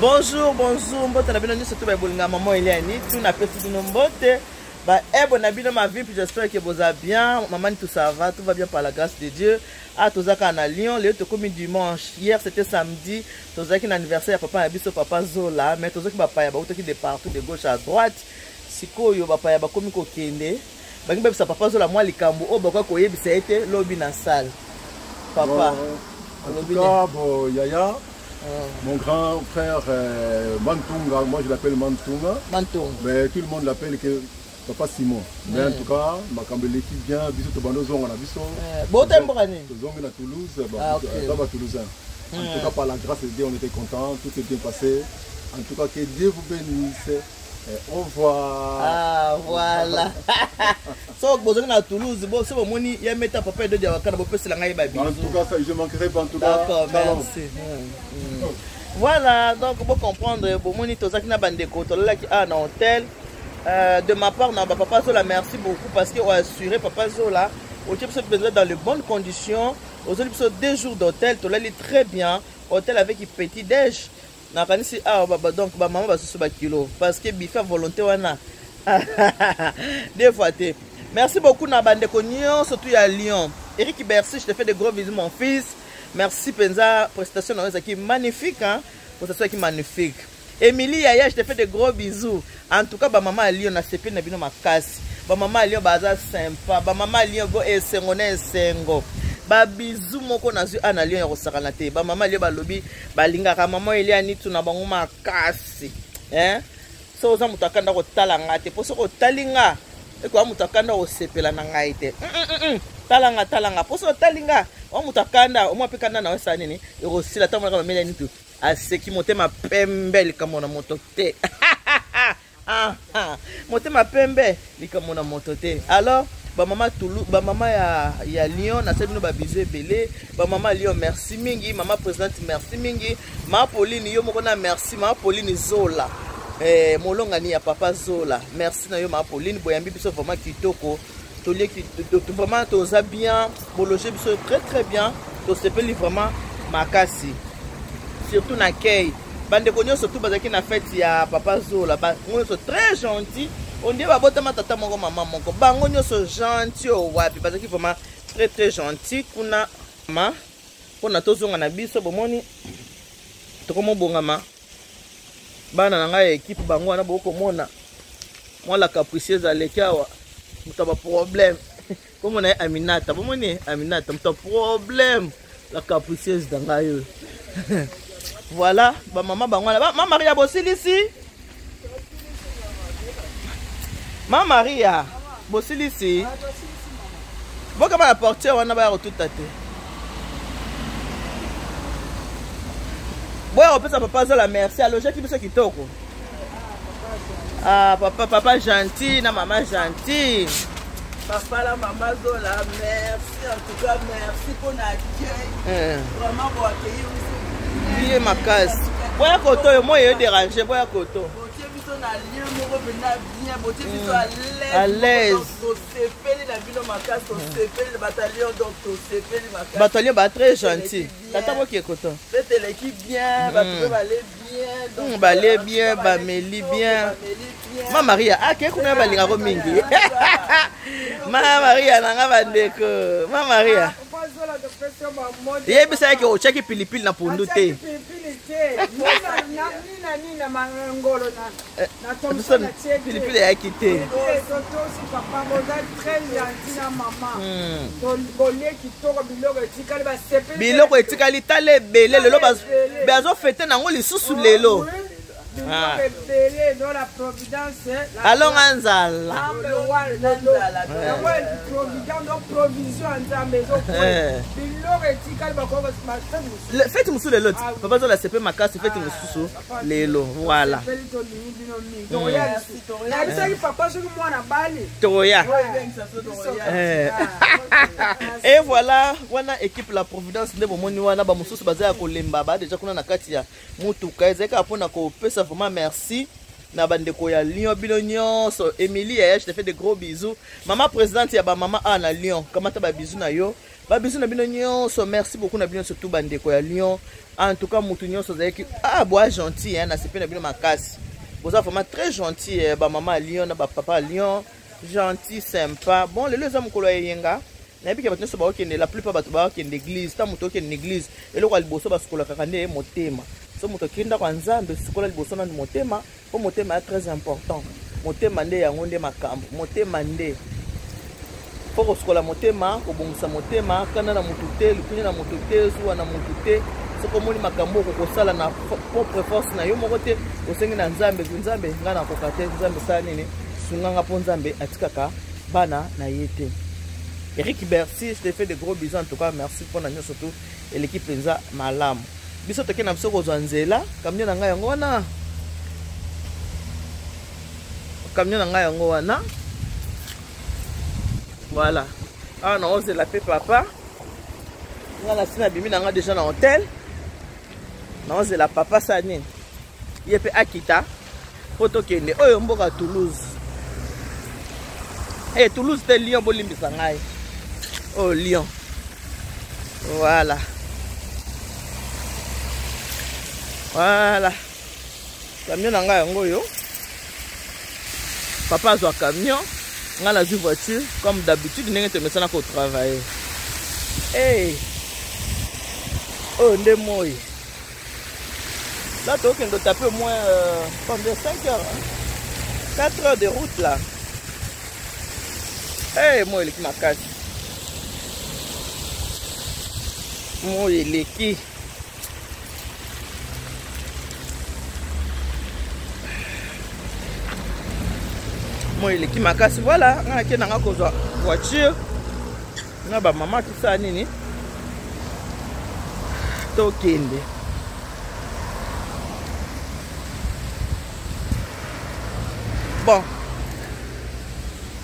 Bonjour, bonjour, mbote na bino nyonso to babolinga maman Eliani, tout na pesi bino mbote. Ba ebo na bino ma vie, puis j'espère que boza bien. Maman tout ça va, tout va bien par la grâce de Dieu. Ah tozaka na Lyon, lelo tokomi dimanche. Hier c'était samedi, tozaki na anniversaire ya papa na biso papa Zola, mais tozaki bapaya bautaki de partout de gauche à droite. Sikoyo bapaya bakomi kokende. Bangi babisa papa Zola mwa likambo oyo bakoki koyebisa ye te lobi na salle. Papa. Bon, en tout cas, bon, Yaya, mon grand frère Mantunga, moi je l'appelle Mantunga. Mantunga. Mais tout le monde l'appelle que Papa Simon. Mais en tout cas, makambo eleki bien, biso tobanda ozonga na biso. Bota mboka nini? Tozongi na Toulouse, bon, ah, okay. Ba Toulousain. En tout cas, par la grâce de Dieu, on était contents, tout s'est bien passé. En tout cas, que Dieu vous bénisse. Et au revoir. Ah, voilà. So, bozongi na Toulouse, bo so bomoni ya meta papa edo dia wakana bopesela ngai ba bisous. En tout cas, ça je manquerai pas en tout cas. D'accord, merci. Voilà, donc bo comprendre bomoni tozaki na bandeko tolalaki ah na hôtel. De ma part na ba papa Zola merci beaucoup parce que on a assuré papa Zola otie biso mpenza dans les bonnes conditions, ozoli biso 2 jours d'hôtel, tolali très bien, hôtel avec petit déj. Nakanisi awa ba, donc ba mama basusu ba kilo parce que buffet à volonté wana deux fois te. Merci beaucoup na bandeko nyonso tout ya Lyon. Eric Bercy, je te fais de gros bisous mon fils. Merci penza, prestation na yo ezalaki magnifique hein. Prestation ezalaki magnifique. Émilie Yaya, je te fais de gros bisous. En tout cas ba mama ya Lyon na sepeli na bino makasi. Ba mama ya Lyon baza sympa. Ba mama ya Lyon go esengo na esengo. Ba bisous moko nazwi a na Lyon ya kosakana te. Ba mama ya Lyon balobi balingaka mama Elia Nitu na bango makasi. Hein? So oza moto akanda kotala nga te, po soki otali nga ekoya moto akanda kosepela na ngai te. Tala nga, tala nga. Po soki otali nga, oya moto akanda, omwa pe kanda na yo esala nini? Ekosila ntango monaka mama Elia Nitu aseki motema pembe likambo na moto te. Ah, ah. Motema pembe likambo na moto te. Alors ba mama Toulouse, ba mama ya Lyon, na bino ba bisous ebele. Ba mama Lyon merci mingi, mama présidente merci mingi, ma Pauline yo moko na merci, ma Pauline Zola. Molongani ya papa Zola. Merci na yo ma Pauline, boyambi biso vraiment kitoko. Tolie ki, to, to, vraiment toza bien, bologer biso très très bien. Tosepeli vraiment makasi. Surtout na kei. Bandeko nyonso tout bazalaki na fête ya papa Zola, bango nyonso très gentil. On dirait babotama tata moko mama moko. Bango nyonso gentil oyo wapi, bazalaki vraiment très très gentil kuna ma pona tozonga na biso bomoni tokomobongama bana na ngai ya équipe bango wana bokomona mwa la capricieuse aleki awa moto ya ba problème komona ye Aminata bomoni Aminata moto ya problème la capricieuse na ngai oyo. Voilà ba mama bango wana. Ma Maria bosilisi? Ma Maria bosilisi? Bokama na portière wana baya kotuta te. Boya kopesa papa Zola merci, alojaki biso kitoko. Ah, papa, papa gentil na mama gentil. Papa la mama Zola, merci en tout cas, merci pour l'accueil. Vraiment pour accueillir biso. Bien makasi. Boya koto yo moi yo déranger, boya koto. Botie biso na lien moko pena bien, botie biso à l'aise. À l'aise. Tosepeli na bino makasi, tosepeli na bataillon donc tosepeli makasi. Bataillon ba très gentil. Tata moki koto. Fête eleki bien, bato pe bale bien, donc, Bale bien, bameli bien. Ma Maria, ah, ke kuna balinga ko mingi. Ma Maria nanga bandeko. Ma Maria. Yebisa yake otiaki pilipili na pondu te. Pilipili eyaki te. Biloko etikali tala ebele lelo bazofete nango lisusu lelo. Alonga nzala. Fête mosusu lelo ti. Papa Zola sepe makasi fête mosusu lelo. Voilà. Toya. Et voilà, wana équipe la Providence nde bomoni wana ba mosusu baza ya kolemba ba déjà kuna na kati ya mutuka ezalaki kaka mpona kopesa vraiment merci na bandeko ya Lyon bino nyonso. Émilie Yaya, je te fais de gros bisous. Maman présidente ya ba mama A na Lyon, kamata ba bisous na yo. Ba bisous na bino nyonso, merci beaucoup na bino surtout bandeko ya Lyon. En tout cas mutu nyonso azalaki ah boa gentil hein, nasepeli na bino makasi. Boza vraiment très gentil eh, ba mama ya Lyon na ba papa ya Lyon, gentil, sympa. Bon lelo eza mokolo ya eyenga. Nayebi ke bato nyonso baokende, la plupart bato baokende église. Ntango moto okende église, eloko ya liboso basukolaka nde motema. So moto akende ndako ya Nzambe, sukola liboso nanu motema, mpo motema ya très important. Motema nde yango nde makambo, motema nde mpo kosukola motema, kobongisa motema, kanda na motu te, likunya na motu te, zuwa na motu te. Soki omoni makambo oko kosala na propre force na yo moko te, osengi na Nzambe, Nzambe ngai nakoka te, Nzambe sala nini, sunganga, mpo Nzambe atikaka bana na ye te. Eric Bercy, je te fais de gros bisous en tout cas, merci mpo na nyonso tu eleki mpenza malamu. Biso toke na biso kozwa nzela, camion na ngai yango wana, camion na ngai yango wana. Voilà, awa naozela mpe papa nga na ntina bimi na nga déjà na hotel, naozela papa sa nini ye mpe akita mpo tokende oyo mboka Toulouse. Eh, Toulouse te, Lyon, bolimbisa ngai, oyo Lyon. Voilà, voilà camion na ngai yango oyo. Papa azwa camion, ngai nazwi voiture comme d'habitude ndenge tomesana kotravaille. Hey, oyo nde moi là tokende taper au moins combien, 5 heures, hein? 4 heures de route là. Hey, moi eleki makasi, moi eleki. Moi eleki makasi. Voilà, nga nake nanga kozwa voiture na bamama, tosala nini, tokende. Bon,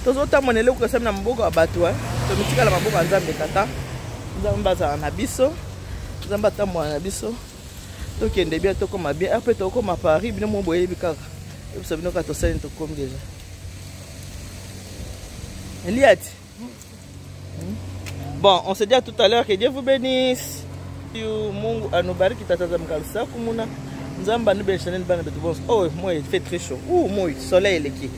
tozotambola eloko esami na maboko ya bato, tomitikala maboko ya Nzambe. Tata Nzambe azala na biso, Nzambe atambola na biso, tokende bien, tokóma bien. Ape tokóma Paris, bino mo boyebi kaka, ebisa bino kaka tosali, tokomi déjà. Eliati. Bon, on se dit à tout à l'heure, que Dieu vous bénisse. Mungu anubariki tata za mkalisa kumuna. Nzambe anubenisha nini bana betu bonso. Oh, moi il fait très chaud. Ouh, moi soleil eleki.